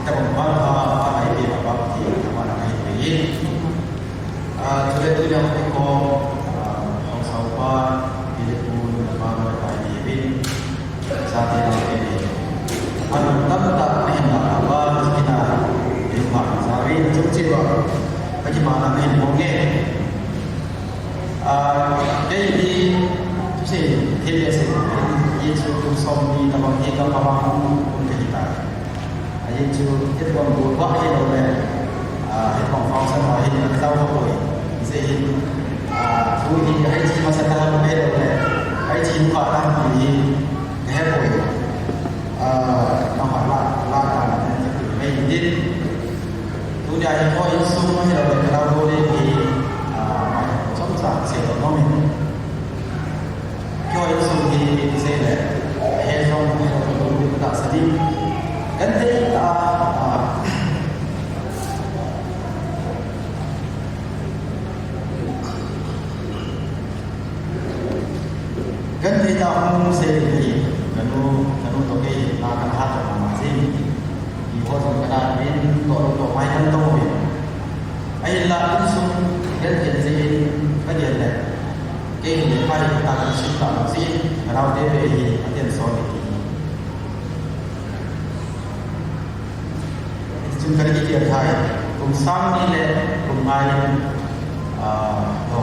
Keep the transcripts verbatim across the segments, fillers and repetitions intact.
Tabang pha pha hai pe ma pa ti ta ma na hai pe yin. A, chule tunia hung kiko, a, hung sau pa, Philip pu, na pa, na pa, ni bin. Sa te na pe ni. Anu tam ta ni na pa, ni na, ni ma sa ri, chung chi wa. Ka chi ma na ni mo nge. A, kei hi, tu se, thil le se, hi chu kum som ni tabang hi ka pa ma kum, kum te hi ta. A, hi chu, hi tabang bu ba hi lo le, a, hi tabang function ba hi ka tau ka poi. Hi se hi, a, thu hi, hi chi ma sa ta lo le lo le, hi chi nu ka ta hi, hi he poi. A, na ma la, la ta na, hi, hi, hi, hi. Tunia hi kho insung hi lo le, ka lo le hi, a, ma, chomcha se lo nom in. Kho insung hi, sei le, he jong, he jong, ta sa ding. Kan te ta, a, Kan thei ta hung sei hi, ka nu, ka nu toh kei hi, na kan ha toh ma ma jing. Hi ho jong ka na min toh lo toh mai kan toh min. Ahinla insung kan thei jing ka dian le. Kei hi le pai ta kan sim ta ma jing, ka nau te ve hi, a tian so ni. Chun ka ding kiti a thai, kum sang ni le kum nga in, ah, to,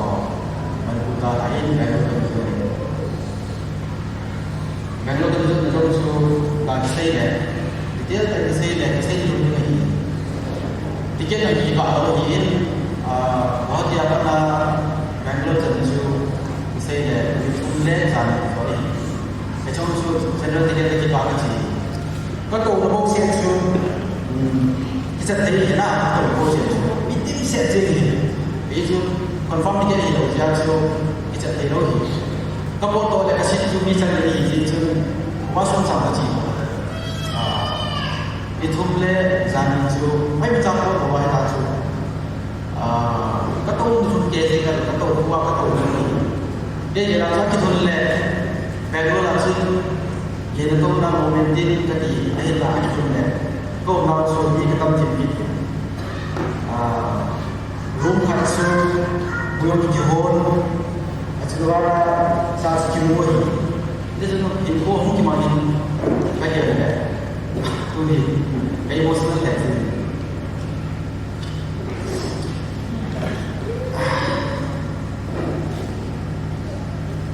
Manipur ta thai in, Bangalore ta thai in. Bangalore ta thai in, chu ka kisei le, detail ta kisei le, kisei ni ni. Ticket na ki ba lo hi in, ah, Guwahati a pat na Bangalore ta chu kisei le, ni thum le, jan ni to in. Ka chong chu general ticket ta ki ba ka chi. Ka touna bou seh chu, um, kichat thei hi na, ka touna bou seh chu. Mi tim seh jeng hi. Kei chu confirm ticket hilou jeh a chu, kichat thei lou hi. Ka pot to le ka seat chu mi chan le hi jeh chun, washroom sang ka che. Ah, ni thum le jan ni chu, mai mi chang to ko wai ta chu. Ah, ka tou ni thum kei jeng a, ka tou khu a, ka tou ni. Kei, kei la chu kithun le, Bangalore la chu, kei na touna moment tin ka ti, ahinla kithun le, ka umna chu mi ka tam thim kit. Ah, room khat chu, pui jong kihon, a chu la, sa chu kimu hi. Ni chu, hinkho hung kimang in, ka kei le, tuni, ka emotional le chu.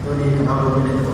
Tuni ka nau lo ni to.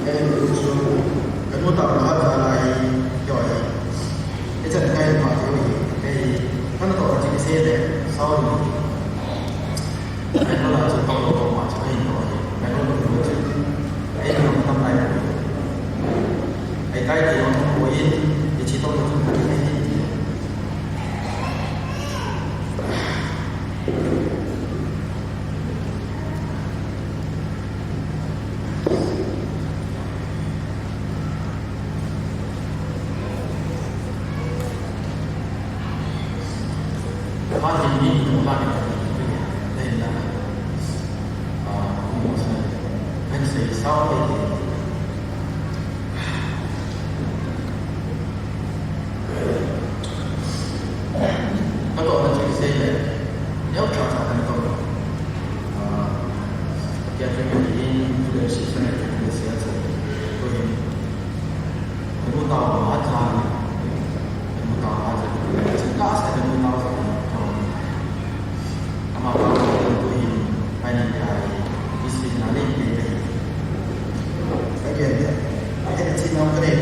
Kei nu chu, ka nu tao na hat jana hi, kio hi. Ichan kai ma kio hi, kei, ka na to ka chi se le, sao ni. Ka nu la chu tao lo ma chu kei no hi. Ka nu lo chu, kei nu tam lai. Ai kai kei no ko yin, i chi to ko chu ka ni hi. Ka tohna chu kisei le, neutral cha kan toh. Ah, Pathen chu mi in, leadership sa ne, leadership sa ne, tu hin. Ka nu tao ma cha, ka nu tao ma cha, ka sa ka nu tao sa, ama tao tu hin, pai ni ka, isi na le, le, le. Again, yeah. I had a team up today.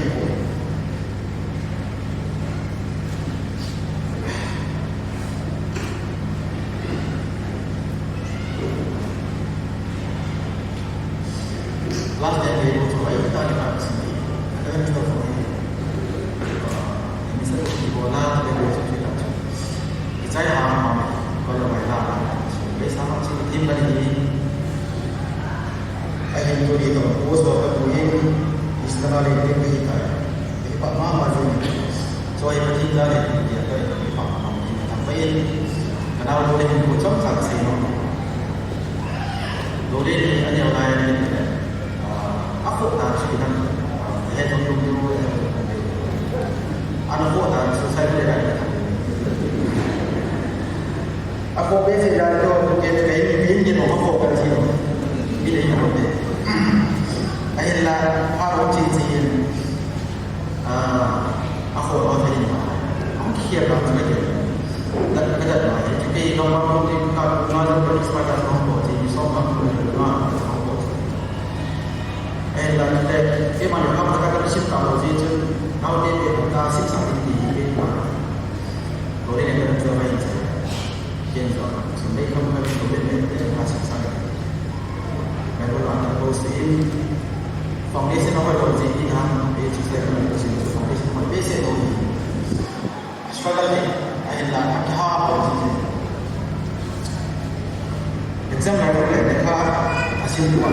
Ako pe se ja to ke ke ni ni no ko kan si. Ni le ko te. Ahin la ha ro chi chi. Ah, ako ma te ni. Ang kia ka te ke. Da ka da ma te ke no ma ko ni ka ko na ko ni sa ka no ko chi ni so ma ko ni ma ko. Ahin la te ke ma ni ka ka ka si ta lo chi chu. Nau te ke ka si sa ni ni ke ma. Lo le ne ka chu ma ni. Ken jo, sum dei kham kham sum dei dei dei ma sum sang. Bible a ka post in foundation of our G T ham, page is like foundation, foundation of basic only. Struggle ni, ahin la ka ha post in. Exam la ko le ka asim ko.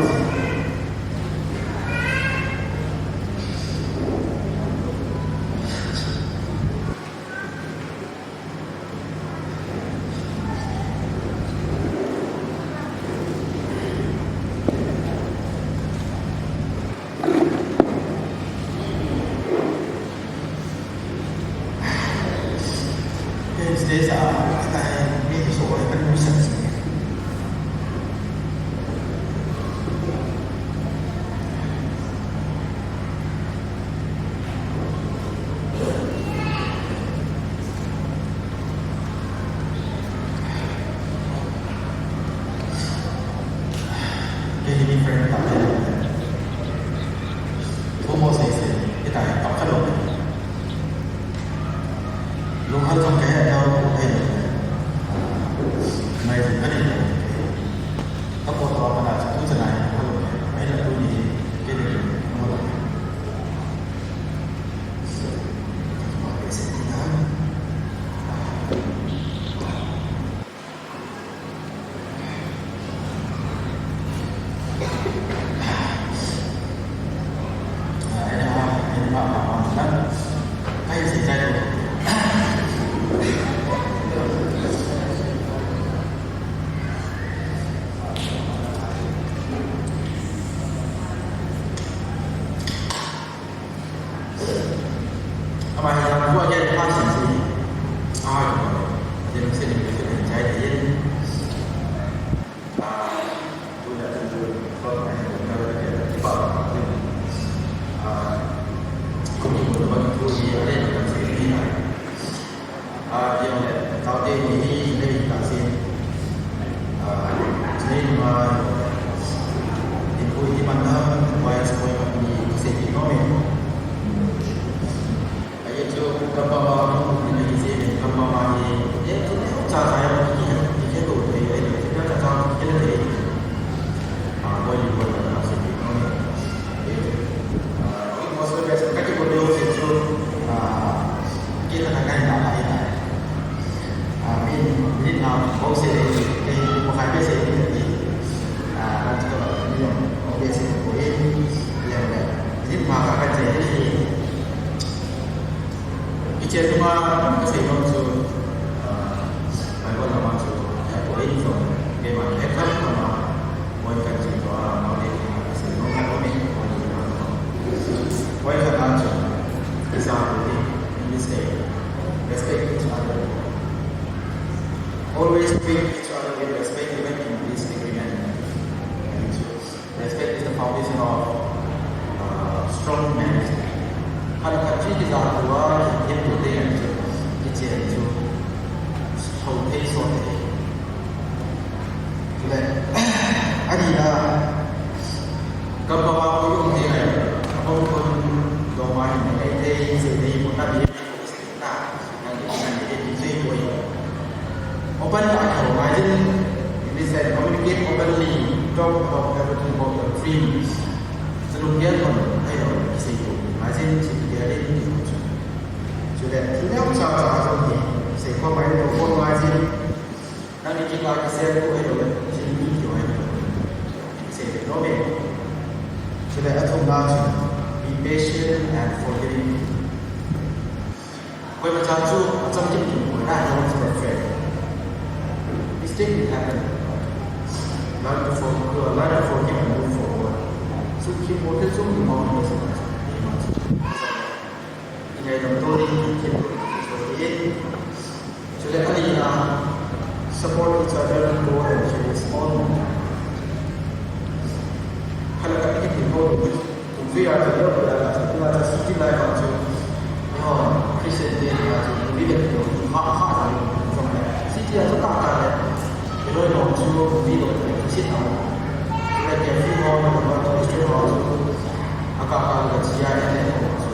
Kichen nunga kasei nom chu, ah, Bible lama chu, eh, ko in from, kema, eh, khat lama, point khat chu, ah, Bible lama kasei nom, ah, point khat lama, point khat lama chu, example, in this way, respect each other. Always treat each other with respect, even in disagreement. Respect is the foundation of, uh, strong marriage. Khat le khat chu kija tua, kihil tua te ngen chu, kichen chu, hou thei sot thei. Chule, ani na, gam pama ko yung thei nai, abang kun dong ma hin nei thei, sei thei, mun na ni. Open, like, how imagine, in this sense, communicate openly, talk about everything about your dreams. Selum gen kon, Kisei to, ngaijin, sei to, dia le, ni to chu. Chule, thil neocha cha jong hi, sei khom mai to, khom ngaijin. Nangni kikah kisei to, ahilouleh, sei mi to, ahilouleh. Sei to, no me. Chule, athumna chu, be patient and forgiving. Koima cha chu acham kim kim koi na, no one's perfect. Mistake will happen. Learn to forgive, learn to forgive and move forward. Sukhi mo ke sum mo ke sum. Ingai dam to ni ki so in. Chule ani na support each other, go and share small. Khala ka ki ho. Kum fi a chu, kum fi a chu, city life a chu, eiho Christian te a chu, movie le chu, ha, ha, ha, jong le. City a chu ka ka le. Eiho jong chu, movie le chu, sit down. Le ke fi ho, le ho, restaurant ho chu, a ka ka le chi a, le ho chu.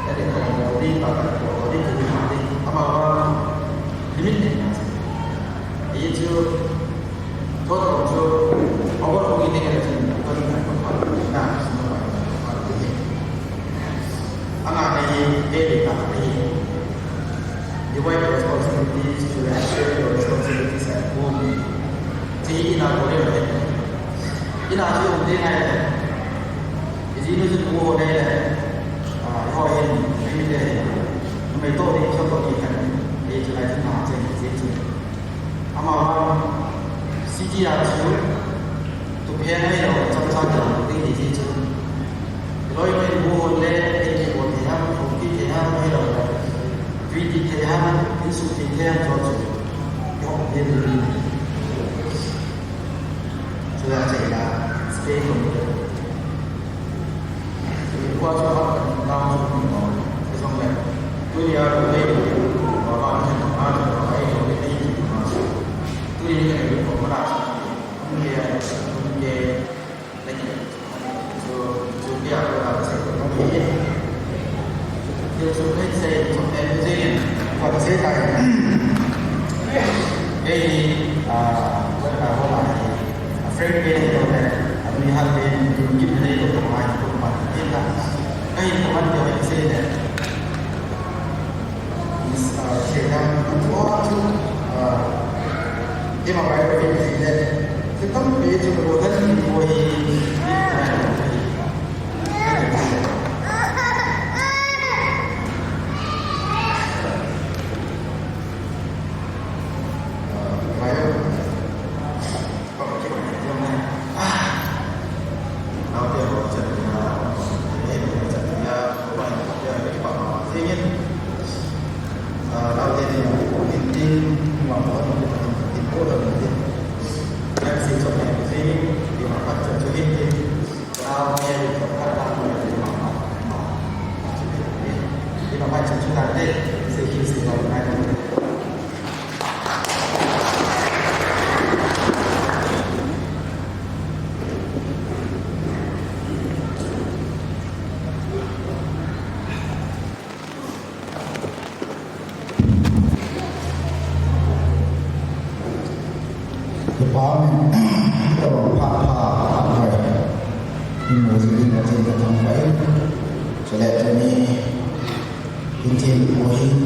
Le ho, movie ka ka, movie ka ka, ama wa, limit ne. Ei chu, Thotho chu, award hung in ding a le chun, thotho chu, na, sum a, anga nei, ei le na, ei. Divide your responsibilities, to share your responsibilities at home. Chi ina ko le le. Ina chu um ding ngai le. Iji nu chu ko le le. Ah, ho yin, ei le. Numei to ni, so to ni kan. Ei chu lai chu na, chi, chi, chi. Ama vang, city a chu, tu phe mai lo, cham cham lo, ti ti ti chu. Loi mai bu hon le, ti ti hon ti ham, hon ti ti ham, mai lo. Tui ti ti ham, ti su ti ti ham, cho chu. Yo, ye ti ti. Chu la che la, stay home. Tua chu hak kan tao chu ni mo. Ti jong le. Tuni a ru le ru. Ba ba ni ma ma ni ma ai ru le ni ma. Tuni ni ni ko ma na chu. Ni ya ni ke. Ni chu chu ya ko na se ko ni. Ti chu ni se chu ni se ni. Ko se ta. Ei ni a ko na ho ma ni. A friend ke ni ko ne. A ni ha ke ni ki ni ko ma ni ko ma ni na. Ka hin comment ding ahi, sei le. Is, uh, sei le, uh, tua chu, uh, keima biography sei le. Sei tampi chu, Rohan Bhoi, uh, bio. Department, pha, pha, pha, pha. Imu jing in, jing ka thangvah in. Chule tuni, Hiti hin,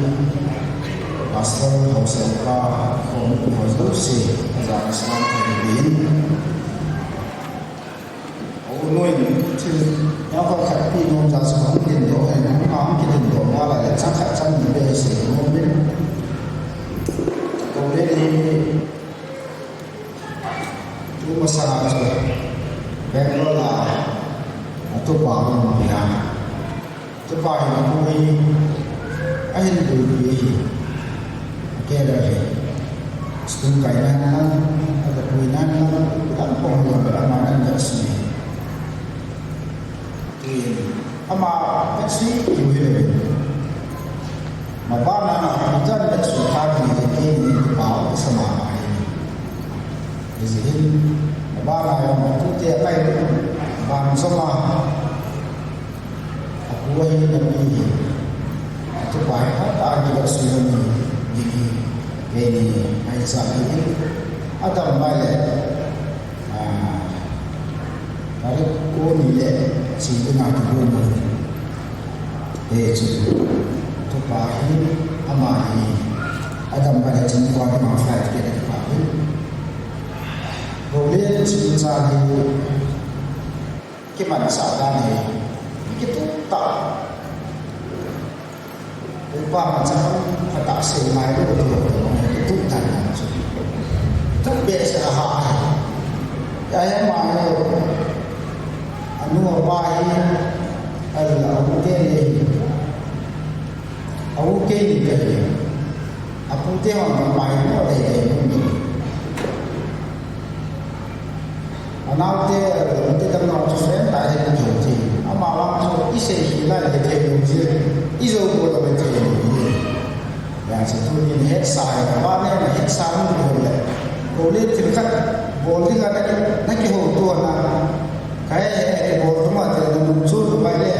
Pastor Haosain pa, khom, khom jouse, aja Islam ka hin. O noi, thil, ya ko khat pi nom ja sa hung din do, hai, hung hung din do, ma la le, chang khat chang ni be se, nom bin. Ko le ni, tu ma sa chu, Bangalore la, atu pa ma ya. Tupa hin apui, ahin puipi ahi. Akela hi. School kai nan nan, aga pui nan nan, lam pong lo be ama nan ga si. Tuin, ama ga si ki wi le. Ma ba na, jan ga su ka ki ni ki ni pa sa ma ma hi. Izi hin, ma ba na ya ma tu te kai, ba so ma. Apu ahi na mi hi. Atupa hi phatah a kilah sui na mi ding hi. Keini, mai sa hi in. Adam mai le. Ah, Tarik ko ni le chi ding a kibol mo ni. Hichu, thupa hi, ama hi, adam ba le chin kwa ding a flight ticket a kipa hi. Go le chin cha hi, kiman sa dan hi, kitup ta. Upa ma cha, phatah sei mai lo, lo, lo, tu dan dan chu. Tu be sa ha. Ya ya ma lo. Anu apa hi, al, abu te ni. Abu ke ni ke ni. Abu te hon mai lo le le ni. Anaute, anaute damnau chu friend tah hi kiho ji. Amavang chu isei hi lai le thei lou ji. Ijou bol le thei lou ji. Hijeh chun tunin hetsa hi, ava neh na hetsa hung kiho le. Koi le thil khat bol ding a na ki, na kiho tou na. Kahe, kibol tou ma te na nung chu tou pai le.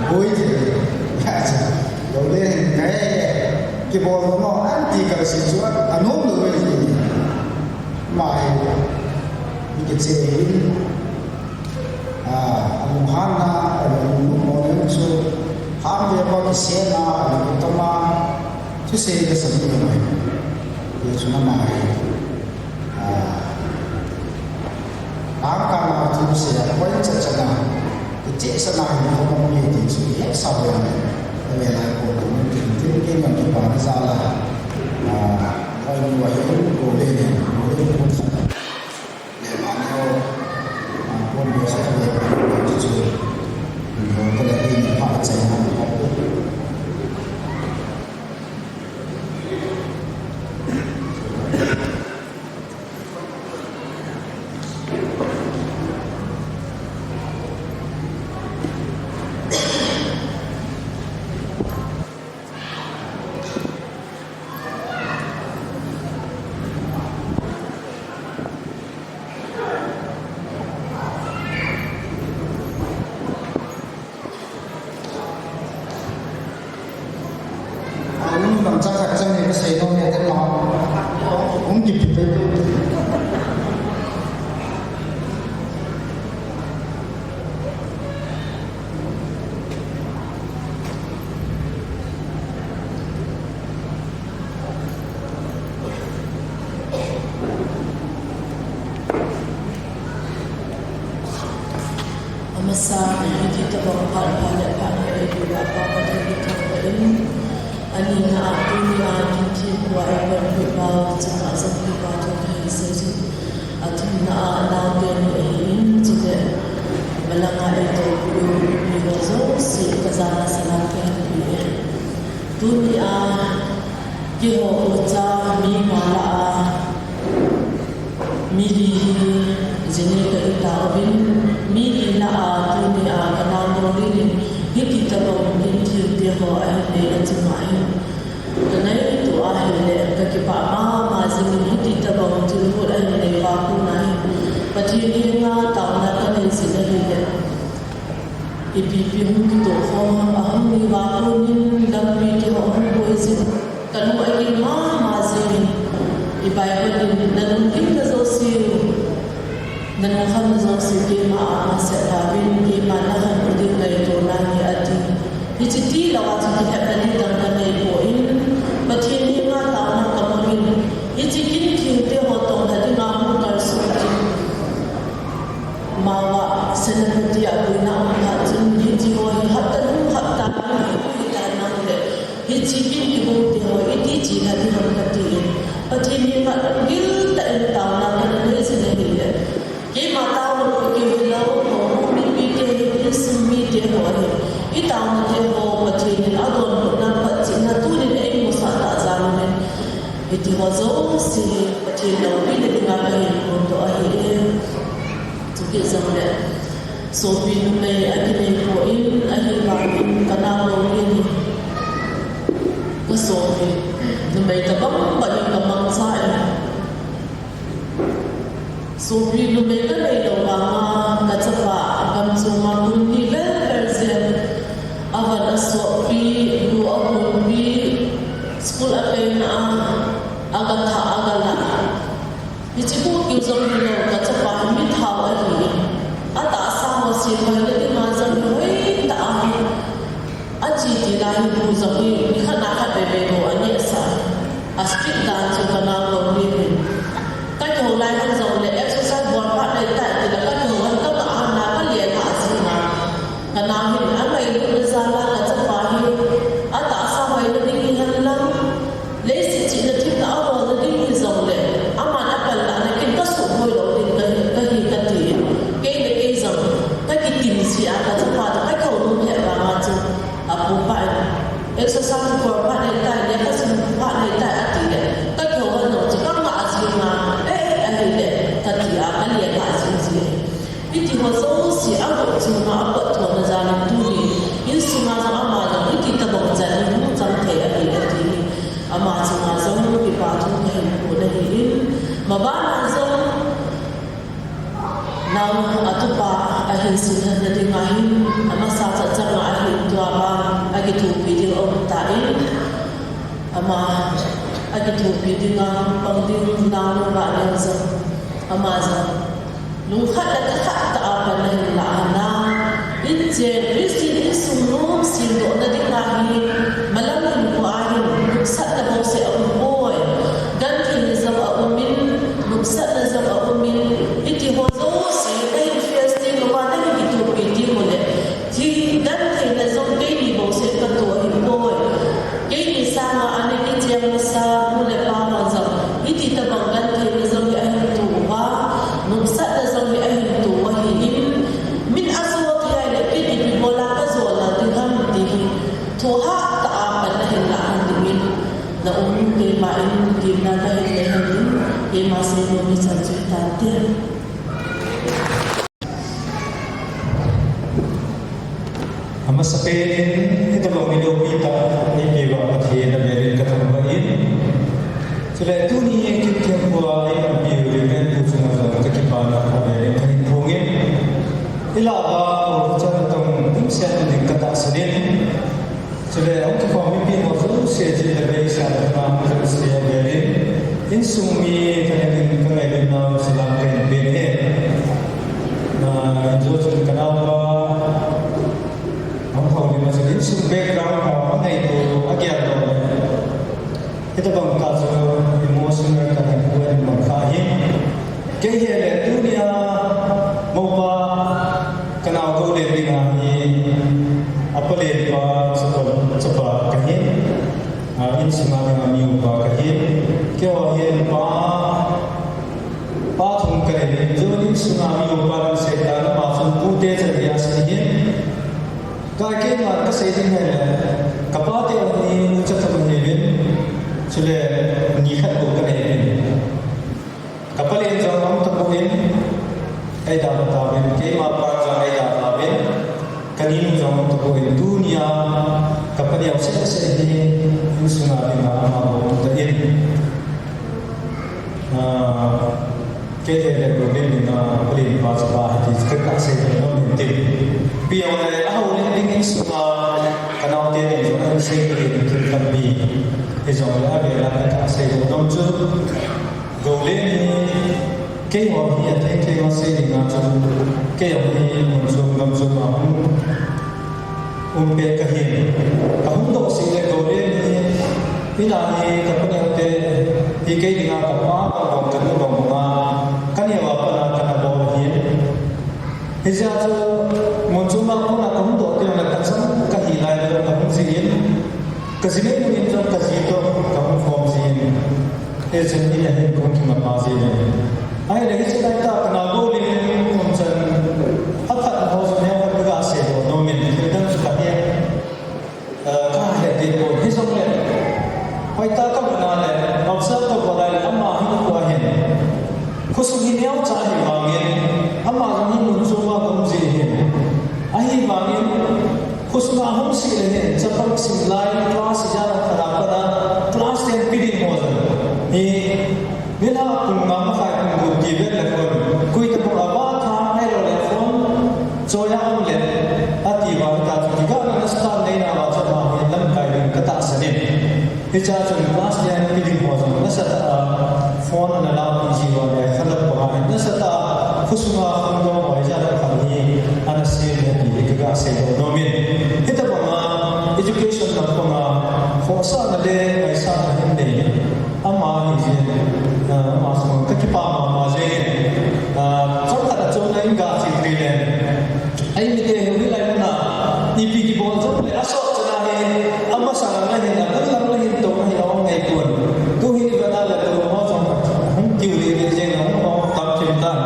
Boi ji. Hijeh chun. Koi le kahe, kibol tou ma anti kal si chu anom lou ve ji. Ama hi, mi kicheh in, ah, alunghanna, alungmonna chu, ham ve pa kisetna, alungtama, thusei kasei mai. Hichu ama hi, ah, tangkana thusei a, point chatchatna, kichehsahna hi, hom mi ti chu, hetsah ve. Ave la ko, ko, tin, tin, ken ngan kipana jal a, ah, oi, nu ahi, ko le, ko le, ko le. Aum bang cha khat cha ni ka sei nom e te ma. Hung kipi pe tu. Amasa, hiti tabang phat, phat le phat a eipeh uva Pa Pathen kathangvah in, anina a tunia kin thilpeh a eipanpi uva, chunga jong kipa thu kahin sei in, athumna a anaote ni ahin, chule, malanga eitoh pi u, pi u jouse, kajana salam kahin pe e. Tunia, keiho ucha mi nga lah a, mi li hi jing e kahi tauvin, mi li lah a tunia kanam Longlen in hiti tabang in thil teho ahin nei ahi ma hin. Kangaito ahile kakipah mama jing in hiti tabang thil hol ahin nei uva kona hin Pathen henga taona kanei jin ahile. Ipi ipi hung kitoh khom, ahung hi uva konin lampi kihong hung boi jin. Kalung agim mama jingin, i Bible in, nalunggimna jouse u, nalungkhamna jouse u keima a masat tauvin, keima nakhantou ding ngaito nange ati. Hiche tilou a chu kihepna ding dang kanei poi, Pathen henga taona kamangin, hiche kin thil teho toh nading a hung kalsong jin. Mao a Senapati a boina um phat chun, hiche ho hi hapta lhung hapta lhung hi hui tai nang le, hiche kin kibung teho iti chelha ding ham katin, Pathen henga lunggil tah in taona kana nei jin ahile, keima taona bou kiu hilou, ho mipi te hi, insung mite ho hi, i taona teho Pathen in adonbutna phatchihna tunin eimusah tah jal in, hitiho jouse hi Pathen loupina dinga kahin phondoh ahi e. Chuti jongle, sopi numei akinei poi, ahivangin kanam Longlen in kasopi numei tabang bangin kamangcha e. Sopi numei kanei lou vanga kachapa gam chunga kum ni vel vel jen avan asopi, bu ahonpi, school apeina a, agatha, agalah. Hiche bou kiu jong hilou, kachapa hi mithao ahi. Atah Hoina dinga jong hoitah ahi. Achi ti lai hi bu jong hi, nikhat a khat veve bou aneh sah. A strict dan chu kana ko ni hin. Ka kihou lai hon jong le exercise bol phat nei tai ti le ka kihou hon ka ngah a na ka lelha jing a. Kana hin a ngailutna jal a ka chapa hi. Atahsa hoina ding hi hen lang. Leiset chihna thimna a holna ding hi jong le, aman a panlahna kin ka suhboi lou ding ka hi, ka hi ka ti in, kei le kei jong, ka kitim jia ka chapa toh ka kihou nom lheh vang a chu, a pu pa in, exercise bol phat nei tai, lekha sim phat nei tai a ti le, ka kihou hon jong chu ka ngah jing a, eh, eh, ahile, ka ti a, ka lelha jing jia. Hiti ho jouse a bol chunga a pot thona jal in tuni, insunga jong ama jong hiti tabang chan in hung chang thei ahi ati hi. Ama chunga jong kipa thu kahin pon ahi in, mabana jong nao a tupa ahin sumil na dinga hin, amasa cha changa ahin tua ba, akithopi ding aum tan, ama akithopi dinga pang ding nao ba nao jong, ama jong Lungkhat le thakhat tah a pan ahin lah a na. Inchen, Christian insung nom semdohna dinga hi malam hinkho a hin nopsahna bouseh a um poi. Gentheina jong a um in, nopsahna jong a um in, hiti ho jouse kahin face ding uva, nahin kitohpi ding u le. Thi gentheina jong keini bouseh katoh ahi poi. Keini sanga ana kicheng masa nu le pa ho jong hiti tabang gentheina jong hi ahin to uva, nopsahna jong hi ahin to uva ahi in, min ajo thei le ken ipi bola kajo lou ding ham ti hi, thohhat tah a pan nahin lah hon ding in, na um keima in, tin na kahin nei hon ding, keima seinom ichan chu hitante. Amasapen in, hitabang mi loupi tah eipeuva Pathen avel in kathangvah in. Chule tuni Kin Thempu a eipui u Reverend pu chunga jong kakipana avel in kahin phong in. Ilah uva, o, chan tong ding sen ding katahsan in. Chule, hung kikhom mipi ho jouse, chule, beisa le kha ho jouse avel in, insung mi, ka ngai, ka ngailutnau salam kahin pen e. Na, injo chun kanaopa, hung houlim a chun insung background ho, angaito, agel lou le. Hitabang tah chu emotional tah in huan mang kha ahi. Kei hi le tunia moupa kanao Goulen dinga hi a palenpa chapa, chapa kahi. A, insunga dinga mi upa kahi. Keiho hi pa, pa thum kanei in, insunga mi upa lam seita lama chun pute chan dia seihin. Ka keiman kasei ding hile, kapa te hi ucha thum ahiuvin, chule ni khat bou kanei uvin. Ka palen jong aum tapon, eidalha tauvin, keima pa jong eidalha tauvin, kaninu jong aum tapon, tunia ka paneo seh seh hi insunga dinga ama bou aum tan. Ah, kei le le problem dinga, problem pa chu pa hiti chu ka sei nom in tin. Piang le a houlim ding insunga, ka naote nin jong ahin sei in tin kan bi. Hijongle avela ka sei nom chu. Goulen hi, keiho hi atheng theng a sei dinga chu, keiho hi mun chom gam chom a hung um pet kahin. Kahung doh seh le Goulen hi, ina hi ka paneo te, hi kei dinga ka pa bang bang ka nu bang bang a, kaneo a pat a kana bol ahin. Hijeh a chu mun chom a kona kahung doh teng le kachang kahi lai le kahung jin, kaji nei mun in jong kaji toh kahung khom jin. Hijeh chun ina hin kahung kimapa jin. Ahile hiche lai tah kana Goulen in mun chan aphat ho jong neo khat kaga seidoh nom in, thil dang chu kahe. Ah, kahe ding pon, hijongle. Hoitah a kamu na le, nopsah kabol lai le, ama hinkho a hin. Khosung hi neocha ahi vangin, ama jong hi mun chom a kaum ji ahin. Ahivangin, khosunga hung seh le hin, chapang sim lai, class ijat a khat a pat a, class ten pi ding ho jong hi, nilhah kum nga makhai kum gup ti vet le khun, koi tabang a va tha ahilou le phone choi a um le, ati uva hita chu kigahna nasatah neina uva chu ama hi lamkai ding katahsan in. Hichea chun class ten pi ding ho jong nasatah a phone ana lapi ji uva le, khalat banga hin nasatah a khosunga khangdong ho ijat ham khat hi ana se Kasei lou nom in. Hitabanga education lampanga khohsahna le ngaisahna hin nei. Ama hi jin, ah, ama sung kakipah mama jeng in. Ah, chomkhat a chomna in ga chi tui le. Eimite hi hilai muna ipi kibol jong le asot chana hi amasang a hin, abul lang a hin tong hi a ong ngaipon. Tu hi vana le tu ho jong hung kiu le le jeng a hung hung tam thim tan.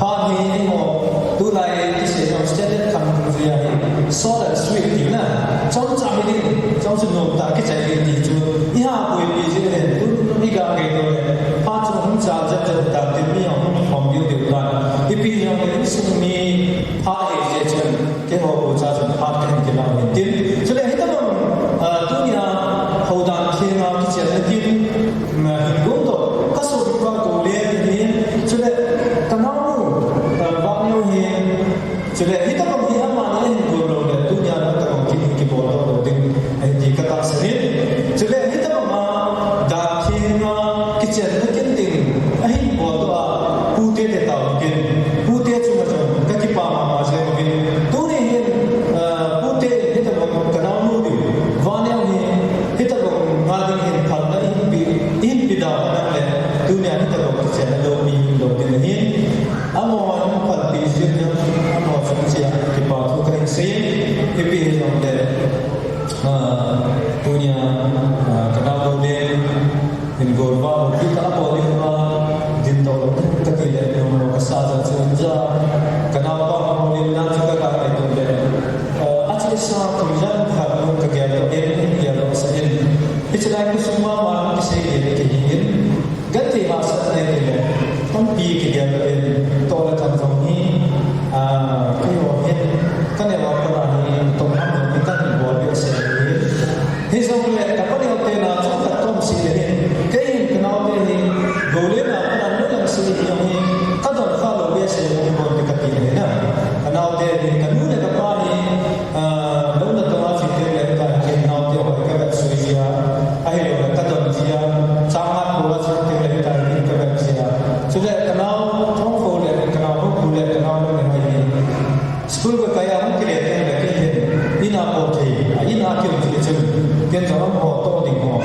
Phat hi eiho tulai kisei jong standard kham jui ahi. Short and sweet tina. Chomcha hi ding, chomcha nomtah a kichai ding ti chu iha puipi jeh le, tun i ga ngaito le. Phat chu hung chal jep jep ta tin mi hung khom diu diu tan. Ipi jong le insung mi phat hi jeh chun. Keiho ucha chun phat kahin kilah u hin tin. Chule hitabang, ah, tunia houdan thenga kichenna tin, mm, hin gomdoh kasopipa Goulen hin. Chule kanaonu, ah, Vaneo hin. Chule hitabang hi amani ahin gom lou le tunia hitabang kin hi kibol doh lou ding ahi ti katahsan in. Chule hitabanga dan thenga kichenna kin ding ahin bol doh a, pute te tao kin, pute chunga jong kakipah mama jeng uvin. Tuni hin, ah, pute hitabang kanaonu diu, Vaneo hi hitabang nga ding hin phalna ihin pe, ihin pe dau a nang le, tunia hitabang kichenna lou mi lou ding ahin. Amaho in phalpi jing jong, amaho chung chea kipa thu kahin sei, ipi hijongle, ah, tunia, ah, kanao Goulen, Hin golvah lou, pi ta bol ding a, din doh lou, ka ti le, nom lou, ka sa ja chu ja, ka naopa ka bol in lang chu ka ka ngai tu le. Eh, a chesa kum jan khat lou ka gel lou, en, en gel lou sa in. Hiche lai kusum mama, kisei le, le, kihi in. Gante hahsat nei ti le, tampi kigel lou in, toh le thang jong hi, ah, keiho hin, ka neo a pat a hi, tong ham jong hi ka hin bol behseh in. Hijongle, ka paneo te na chu ka tom sih le hin, kei hin ka naote hi, Goulen a pat a nu lang sih hi jong hi, ka don kha lou behseh in, bol te ka ti le hin a. Ka naote hi, ka nu le ka pa hi, ah, lou natong a che teng le, ka hin naote ho ka vetsui jia, ahilou le ka don jia, chang a ko a che teng le, ka hin ka vet jia. Chule ka nao Thongkho le, ka nao Hungphu le, ka nao Lhanglen ho hi. School ka kai a hung kile teng le kei hin, in a po thei, a in a keu thei chun, ken jong amaho toh ding ho,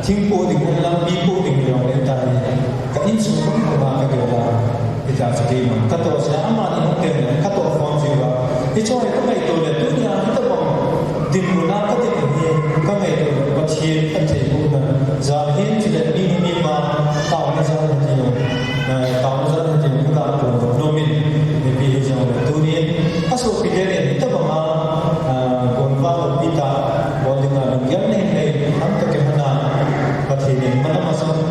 thing po ding, lampi po ding jong le ta hi, ka insung bang bang a ka gel a, hita chu kei mang, ka toh jeh a amani hung teng le, ka toh khom jiu va, hiche hi ka ngaito le, tunia hitabang dinmun a ka dinmun hi, ka ngaito le, Pathen ka theibohna jal hin, chule mi, mi ma, taona jal hin ti jong. Eh, taona jal hin ti ka ga phongdoh nom in, mipi hijongle tunin, ka sopi le le, hitabanga, eh, golvah loupi tah, bol dinga lunggel nei nei, ham ka kilhon a, Pathen in malam a jong,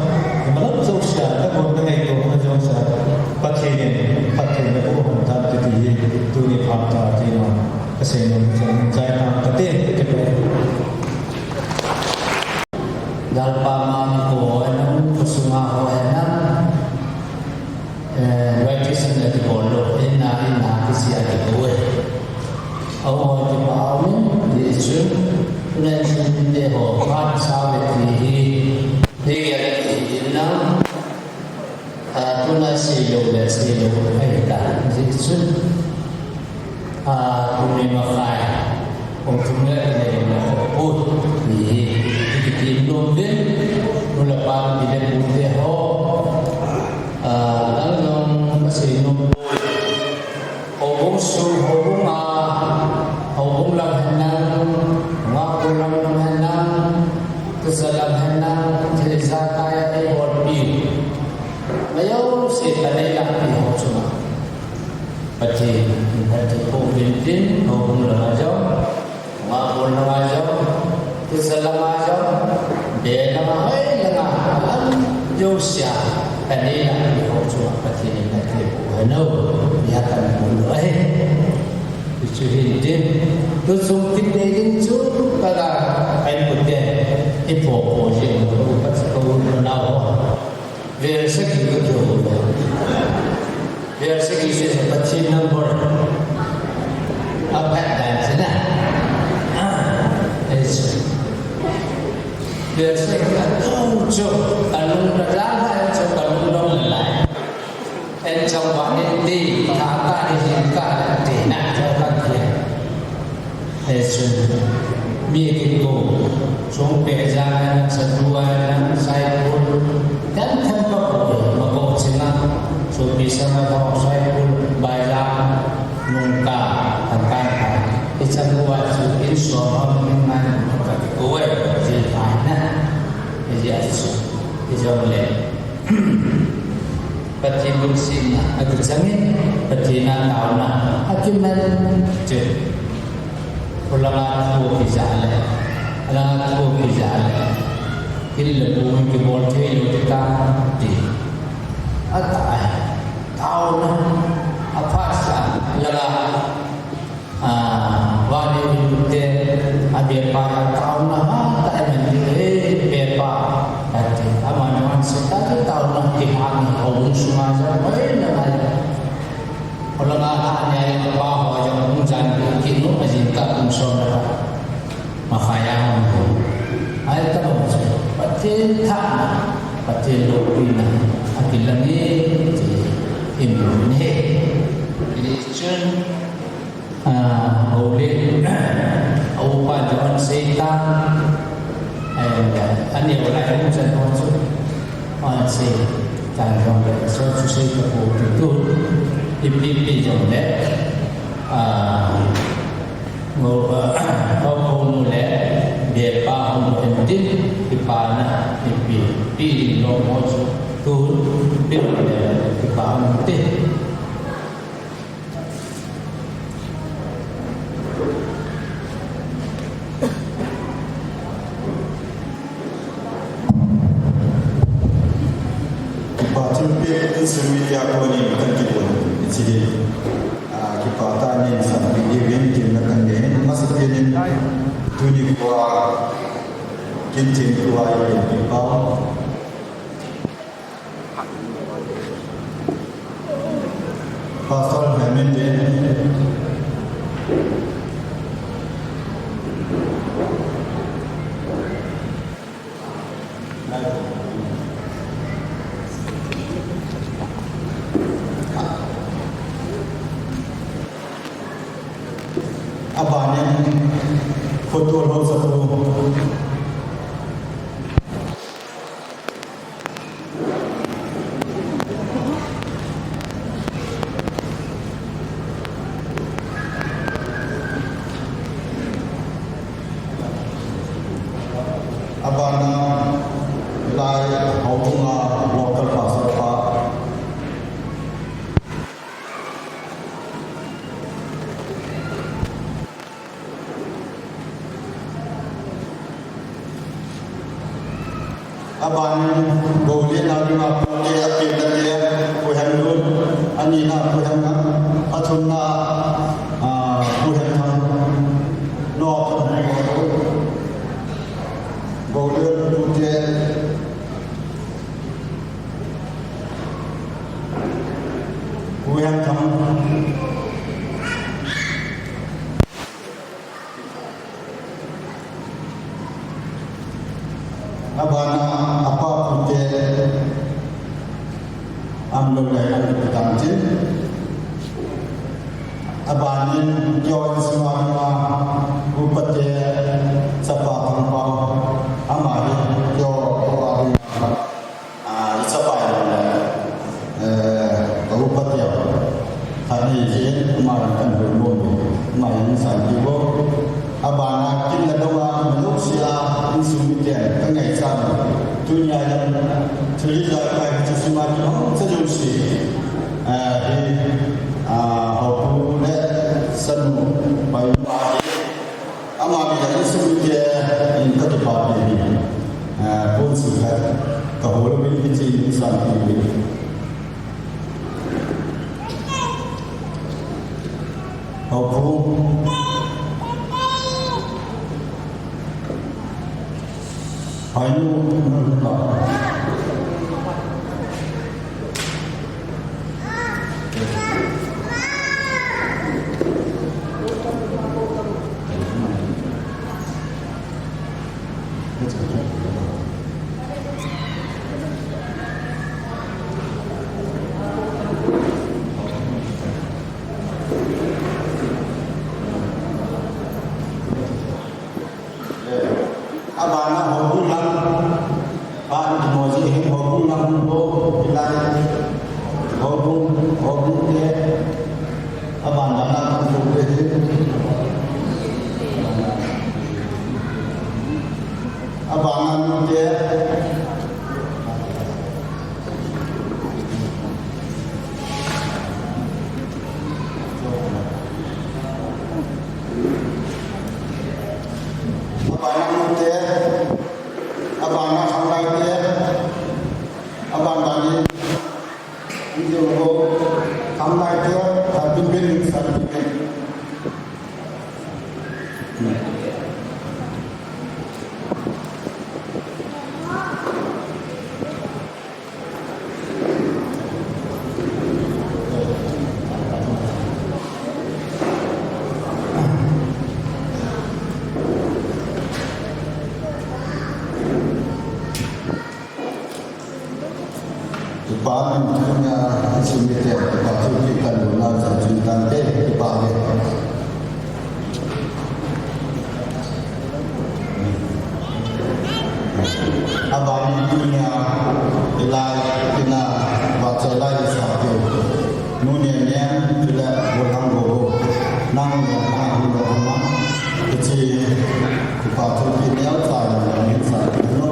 malam jouse a, na gon na ngaito, na jouse a, Pathen in, Pathen in na gon hon tan ti ti hi, tuni phat a ti ma, ka sei nom jong, jai ta ka te, ka te. Lalpa ma kho ho henlang, khosunga ho henlang, eh, graduation a kibol lou, in a, in a, kisi a kibol e. Aho kipah a um in, ti chun, tuna in chun te ho, phat sa ve ti hi, hi gel ti in lang, ah, tuna sei lou le, sei lou, ahi ta, ti chun. Ah, kum ni makhai, kum thum le ni le khoh put, ni hi, kiti nom uvin, nu le pa, pi le pu te ho, ah, lang jong ka sei nom poi. Houbung sung, houbung a, houbung lang henlang, ngahbul lang lang henlang, tusa lang henlang, thil ijakai a eibolpi. Mayo se ka nei lang pi ho chunga. Pathen in phatthei boh uvin tin, houbung langa jong, ngahbul langa jong, tusa langa jong, be langa, hoi langa, alam jousea, ka nei langa ho chu Pathen in phatthei boh hen o, tia kan bol u ahi. Hichu hin tin, tu chung tin dei ding chu, ka ga, ka in put te, i po po jing, ka u pat, ka u nau ho. Vel sagi ka kihou lou. Vel sagi chu Pathen number. A phat dan chu na. Ah, eh, chu. Vel sagi ka kihou chu. Ka lung ka lang ha chu ka lung dong lai. En chang va ni ti, ka ka ni hin ka ti na chu ka kihou. Chun mi kikou, Chongpeh jang a, Chatu a, Saikul, kan kan pa ko, ma ko chinga, Sopi Sanga ho, Saikul, Baijang, Nungka, Thangkan ka. Ichang uva chu in som a min ngan ka kikou e, jil thai na. Ijia chu, ijong le. Pathen lungsetna akichangin, Pathen a taona akiman chu. Khulanga thu kijah le, alanga thu kijah le, thil le bu kibol thei lou ding tam ti. Atah e, taona, aphat sa, langa, ah, vale ute, abepa taona hatah e man ti, eh, bepa, ati, ama naman sa, tati taona kihang, aum sunga sa, oi, langa, Khulanga kha nia pa ho jong hung jan kit nu, ajing kah kum som le khat. Makhai a hung hou. Ai ta hung chu. Pathen thahna, Pathen loupina, akilang e, ti, imu ne. Ti chun, ah, hou le, a upa John Satan, ai, ani ulai hung jan hung chu. Ache, tan jong le, so chu sei ka pu tu tu, ipi pi jong le, ah, ngo, ah, ko ko nu le, bepa hung en tin, kipana, ipi, pi lo mo chu, tu, pi le, kipa hung tin. Kipa thilpeh insung mi tia konin kan kibol in, hiche hi, ah, kipa tah in sanpeh diuvin temna kan nei in, masapen in tuni khoa kin thempu a i pen peh pau. Pastor Heminte. Aban in photo lou sa tu. Abana lai houbung a local pastor pa. Abanin, Goulen a dinga pute, apenna te, Pu Hemlun, anina Pu Hemnga, athumna, ah, Pu Hemthang, no, Goulen pute, Pu Hemthang. Abana apa pute am lo lai an kitan tin. Abanin kio in sima ma upate sapa pang pau ama hi kio ko a. Ah, i chapa in le, eh, ka upa tia. Khat ni jin, ama in kan hol mo ni, ama in san ti bo. Abana kin le dong a, maluk sia, insung miten, ka ngaichat. Tunia in, thil ijat kai, chu sima ki hong sa jong si. Eh, hi, ah, hopu le, sanu, pai ma hi. Ama mi a insung mite in ka kipa pi hi, ah, pon sukhat ka hol uvin hiche in san pi uvin. Hopu. Hoinu. Video ho, ang lai dia, happy birthday, happy birthday. Kipa min tunia, sumite, kipa thu kikan luna, sa tunia, kipa ke. Abang tunia, ilai, ina, baca lai, sa tu. Nunia nian, tu le, bulang gogo. Nang, nang, nang, nang, nang. Kecil, kipa thu kinia, sa, sa, no.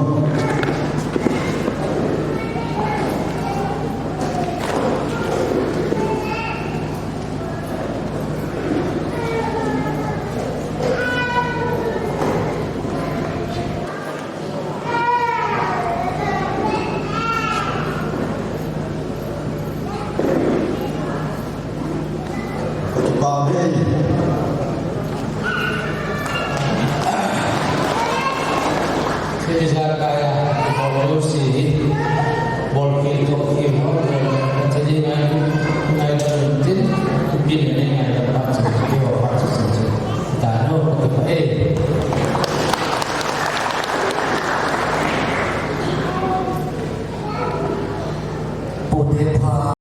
Kipa ve,